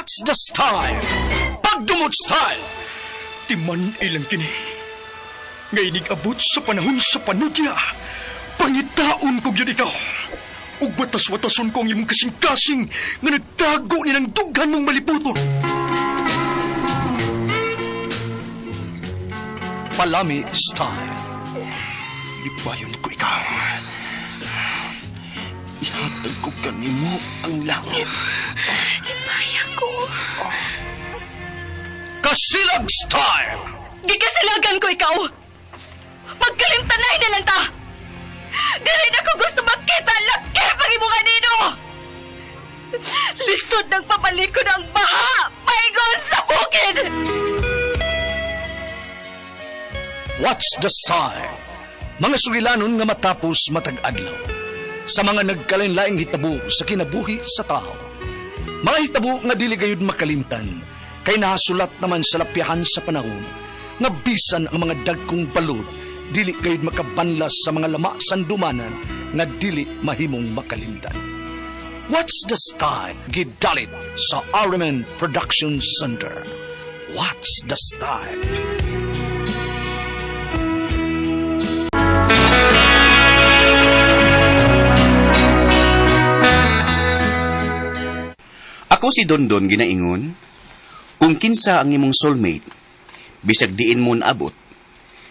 What's the style? Pagdumot style! Timan ilang kini. Nga abot sa panahon sa panudya. Pangitaon ko gyud ikaw. Ug watas-watason ko ang imong kasing-kasing nga nagtago ni ng dughan mong maliputon. Palami style. Libayon ko ikaw. Ihatag ko kanimo ang langit. Hipaya ko. Kasilag style! Gikasilagan ko ikaw! Magkalimtanay na lang ta! Dili na ko gusto makita ang laki pag imong anino! Lisod ng pabalikon ang baha! Paingon sa bukid! What's the style? Mga sugilanon nga matapos matag adlaw. Sa mga nagkalain-laing hitabo sa kinabuhi sa tao. Mga hitabo nga dili gayud makalimtan, kay nahasulat naman sa lapyahan sa panahon, nga bisan ang mga dagkong balod, dili gayud makabanlas sa mga lama sandumanan nga dili mahimong makalimtan. What's the style? Gidalit sa RMN Production Center. What's the style? Ako si Dondon ginaingon, kung kinsa ang imong soulmate, bisag diin mo naabot,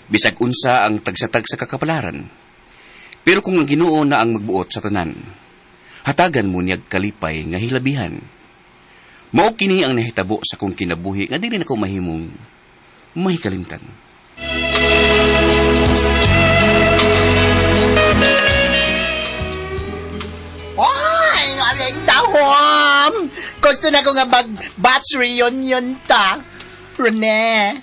bisag unsa ang tagsa-tagsa kakapalaran. Pero kung ang Ginoo na ang magbuot sa tanan, hatagan mo niyag kalipay nga hilabihan. Mao kini ang nahitabo sa kong kinabuhi nga dili nako mahimong mahikalimtan. Ay, aling dahom! Gusto na ko nga mag-batch reunion ta. Rene,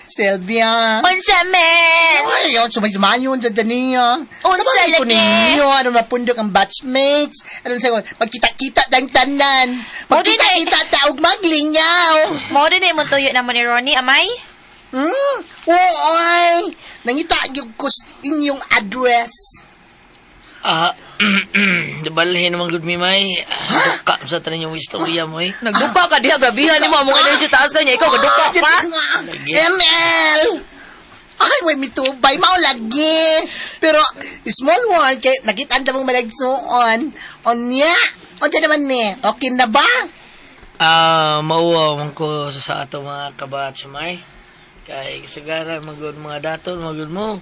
Sylvia. Unsa man? Ay, yun, sumayumayon dyan dyan niya. Unsa Tabangin ko lagi? ninyo, ano mapundok ang batchmates. Ano sa magkita-kita tang tanan. Mo din eh. Magkita-kita ta og maglingaw. Mo din mo tuyo na mo ni Ronnie, amay? Oo, ay. Nangita gyud ko sa inyong address. Ah, balhin naman gud mi may. Duka sa tanan yung istorya mo eh. Nagduka ka diha, grabihan nimo among energy taas kanya ikaw gaduka pa. ML! Ay, way mitubay, mao lagi. Pero, small one, kay nakitaan ta mong malagsuon. Onya, unsa naman ni? Okay na ba? Ah, mauwaw man ko sa ato mga kabatch may. Kay kasagara magud mga daton magud mo.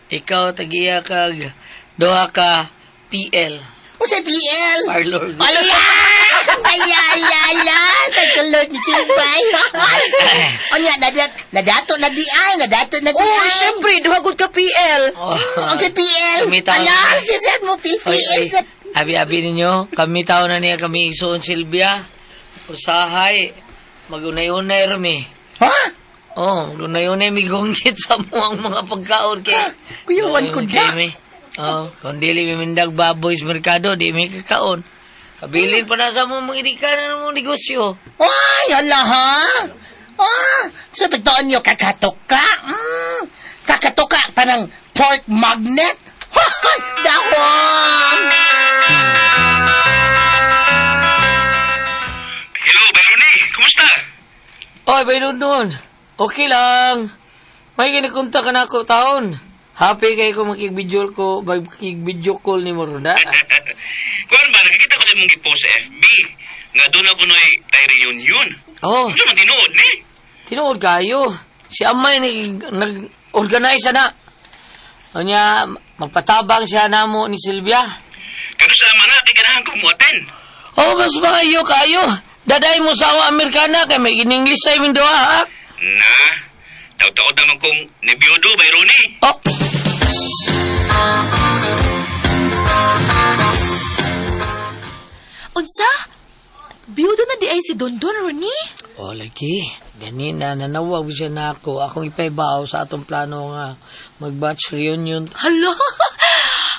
Ikaw tagiya kag duha ka PL. Unsa PL? Parlor. Ala! Ay, ay, ay, ay! Thank you, Lord, ni Simbay. Onya, nadato na di ay, nadato na di Oh, ay. syempre duha gud ka PL. Oh. Unsa PL? Kami tao Ala, na. sisend mo Oy, PPL oy, sa... abi-abi ninyo, kami tao na niya kami isuon Silvia. Usahay, magunay-unay rami. Ha? Oh, magunay-unay mi gonggit sa mo ang mga pagkaon kay. Kuyawan ko da. Kay mi. Oh, kung dili mi mindag baboy sa merkado, di mi kakaon. Kabilin pa na sa mo mga idikanan ng mga negosyo. Ay, hala ha? Ah, sa pagtuon nyo, kakatoka. Kakatoka pa ng pork magnet. Hoy, dahon! Hello, Bayroni. Kumusta? Oy, bayron doon. Okay lang. May ginakunta ka na ako taon. Happy kay ko makig-video ko, makig-video call ni Morona. Kuan ba, nakikita ko sa imong gipost sa FB. Nga doon ako noy ay reunion. Oh, Ano man tinuod ni? tinuod kayo. Si Amay nag-organize na. Unya, magpatabang siya namo ni Silvia. Kano sa ama na, kay ganahan ko mo attend. Oh, mas maayo kayo. Daday mo sa ako Amerikana kay may in-English sa imong duha, ha? Na, taw-taod naman kong nibyodo, Bayroni. Oh, Unsa? Biyudo na di ay si Dondon, Ronnie? Oh, lagi. Ganina, nanawag siya na ako. Akong ipaibaw sa atong plano nga mag-batch reunion. Hala!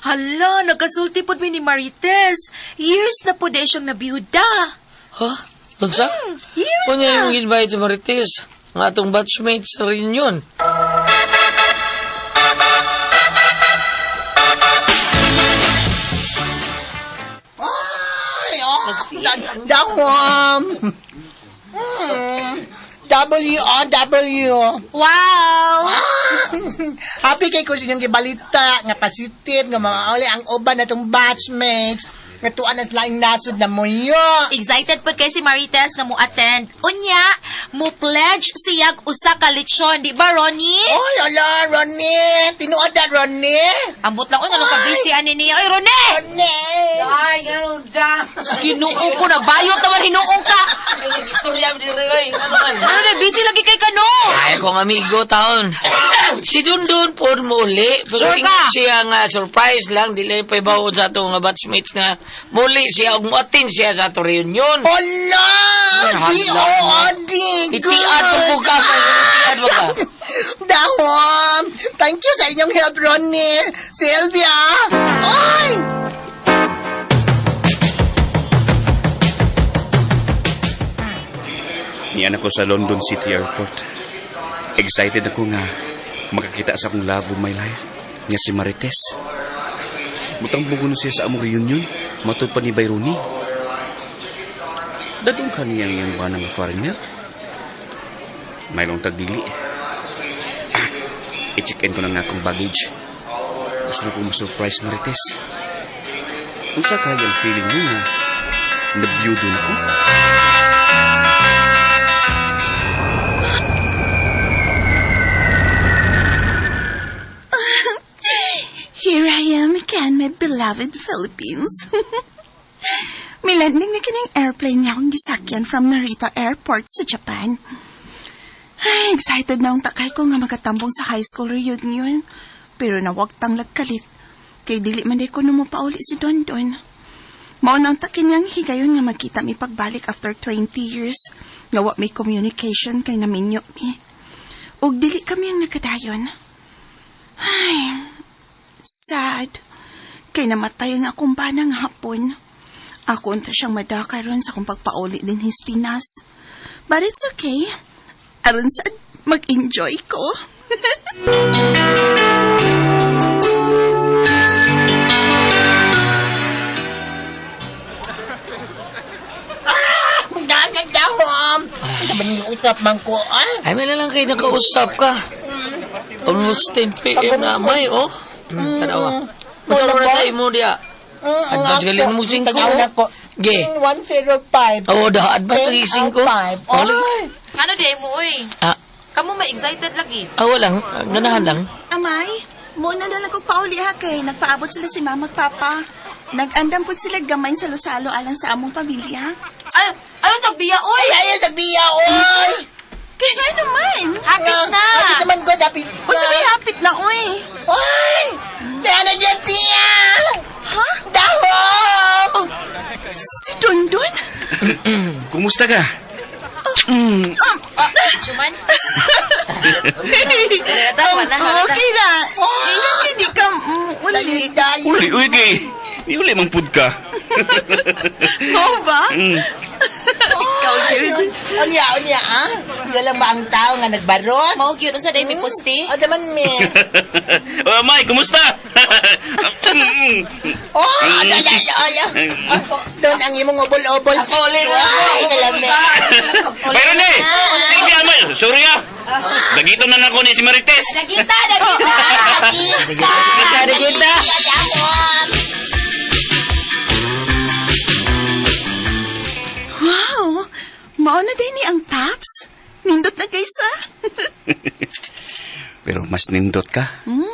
Hala, nagkasulti pod mi ni Marites. Years na po di siyang nabiyuda. Ha? Unsa? Years Kunya na. yung invite sa Marites. Ang atong batchmates sa reunion. Ay, oh, dahon! W, O, W. Wow! Happy kay ko sa inyong gibalita, nga positive, nga mauli ang uban na itong batchmates, nga tuan na sila ang nasod na muyo. Excited pod kay si Marites nga mo attend. Unya, mo pledge siyag usa ka lechon, di ba Ronnie? Oy, ala, Ronnie! Tinuod na, Ronnie! Ambot lang oy, nganong ka busy ani niya. Oy, Ronnie! Ronnie! Ay, ganun da. Ginoo ko na bayot naman hinuong ka. Ay, nag-istorya mo dito rin. Ano man? Ano na busy lagi kay kano? Ay, kong amigo taon. Si Dundun po mo uli. Pero Sure ka? ingon siya nga surprise lang. Dili pa ibawod sa atong nga batchmates nga muli siya. Ug moatin siya sa ato reunion. Hala! Hala. G-O-O-D! Itiad mo ka. Itiad mo ka. Dahom! Thank you sa inyong help, Ronnie! Sylvia! Oy! Niyan ako sa London City Airport. Excited ako nga makakita sa akong love of my life nga si Marites. Butang bugo na siya sa among reunion, matod pa ni Bayroni. Dadong ka niya iyang ba nga foreigner? Mayroong tagdili. Ah, i-check-in ko na nga akong baggage. Gusto na kong ma-surprise Marites. Unsa kaya ang feeling mo nga nabiyudo na ko? Here I am again, my beloved Philippines. Milanding na kining airplane nga akong gisakyan from Narita Airport sa Japan. Ay, excited na ang takay ko nga magatambong sa high school reunion. Pero nawag tang lagkalit. Kay dili man di ko numupauli si Don Don. Mao na ang takin niyang higayon nga magkita mi pagbalik after 20 years. Nga wa may communication kay naminyo mi. Ug dili kami ang nakadayon. Ay, sad. Kay namatay ang akong bana nga hapon. Ako unta siyang madaka ron sa akong pagpauli din his Pinas. But it's okay. Aron sad, mag-enjoy ko. Dagan dahom! Ano ba niyo usap man ko, ah? Ay, may lang kayo nakausap ka. Almost 10 p.m. na may, oh. Tanawa. Masarap na sa imo diya. Advance galing mo singko. Tanaw na ko. Ge. 105. Oo, dah advance lagi singko. 10 out of 5. Oy! Ano di mo oy? Ah, Kamo may excited lagi. ah, walang. Ganahan lang. Amay, muna na lang kong pauli ha kay nagpaabot sila si mama at papa. Nag-andam po sila gamay sa lusalo alang sa among pamilya. Ay, ano tagbiya oy? Ay, ayaw sa biya, oy! Kaya naman. Hapit na. Hapit naman ko, hapit na. O sige, hapit na, uy. Oy! Nana dyan siya! Ha? Dahom! Oh, si Dondon? Kumusta ka? Chuman. Wala na, wala na. Okay na. Ingat hindi ka uli. Dali, Uli, uy, kay. Di uli mang pud ka. Oo ba? Ikaw, yun. Unya, unya, ah? Siya lang ba ang tao nga nagbaron? Mao gyud unsa day mi poste? O, daman, me. Oh, May, kumusta? Oh, ala, ala, ala. Ah, Doon ang imong obol-obol. Ako, uli na. Ay, kalame. Pero ni, Silvia, May, sorry ah. Dagito na nako ni si Marites. Nagita, nagita. Kita, Kita, kita. Wow! Mao na din ni ang tops. Nindot na kaysa. Pero mas nindot ka.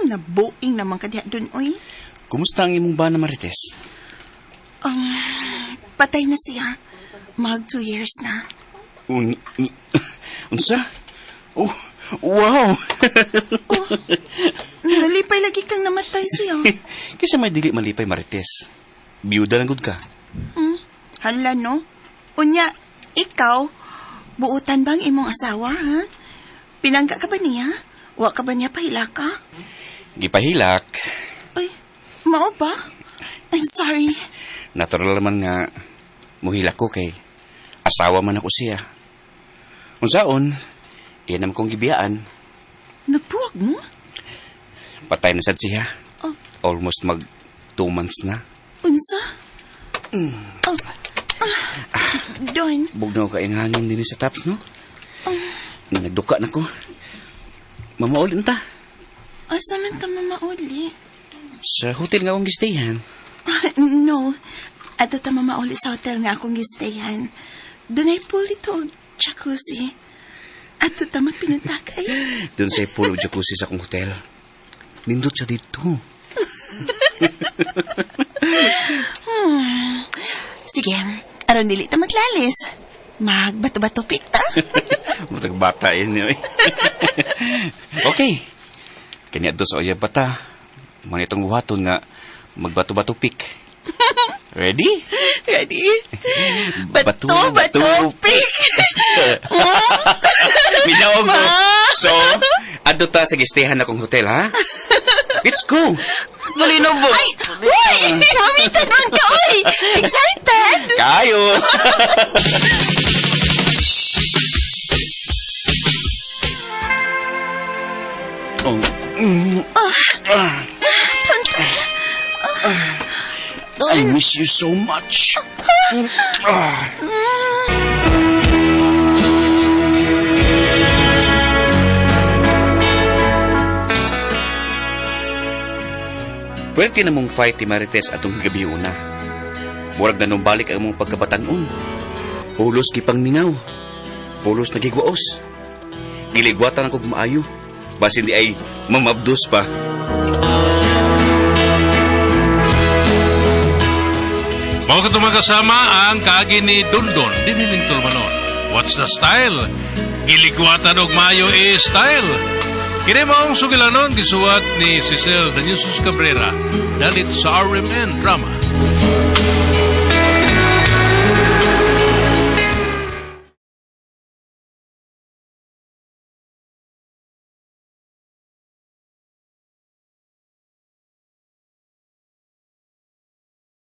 Nabuing naman ka diha dun, oy. Kumusta ang imong bana, Marites? Patay na siya. Mag 2 years na. Unsa? Oh, wow! Nalipay lagi kang namatay siya. Kasi may dili malipay, Marites. Biyuda lang gud ka. Hala, no? Unya, ikaw, buutan bang imong asawa, ha? Pinangga ka ba niya? Wa ka ba niya pahilaka? Gipahilak. Ay, mao ba? I'm sorry. Natural naman nga muhilak ko kay asawa man ako siya. Unsaon, iyan naman kong gibiyaan. Nagbuwag mo? Patay na sad siya. Oh. Almost mag 2 months na. Unsa? Oh. Ah, Don, Bugnaw ka ang hangin din sa tops, no? Nagduka na ko. Mamauli ta. Asa man ta mamauli? Sa hotel nga akong gistayhan. Ah, no. Adto ta mamauli sa hotel nga akong gistayan. Dunay pool didto og jacuzzi. Adto ta magpinuntakay. Dun sa pool o jacuzzi sa akong hotel. Nindot siya didto. Sige, aron dili ta maglalis. Magbato-bato pick ta. Murag bata yun eh. Okay. Kanya do sa uyab bata. Mao itong buhaton nga magbato-bato pick. Ready? Ready? Bato, bato, pick! Minaog ko. So, adto ta sa gistayan akong hotel, ha? Let's go. Dali na ba? Ay! Uy! Mamita nun ka, uy! Excited! Kayo! Oh. I miss you so much. Ah. Pwerte na mong fight ni Marites atong gabi una. Murag na numbalik ang mong pagkabatanon. Pulos gipang mingaw. Pulos nagigwaos. Giligwatan ako maayo. Basin di ay mamabdos pa. Mao kato, mga kasama, ang kaagi ni Dondon dinhi Tulumanon. What's the style? Giligwatan og maayo is style. Kini maong sugilanon gisuwat ni Cecil de Jesus Cabrera dalit sa RMN Drama.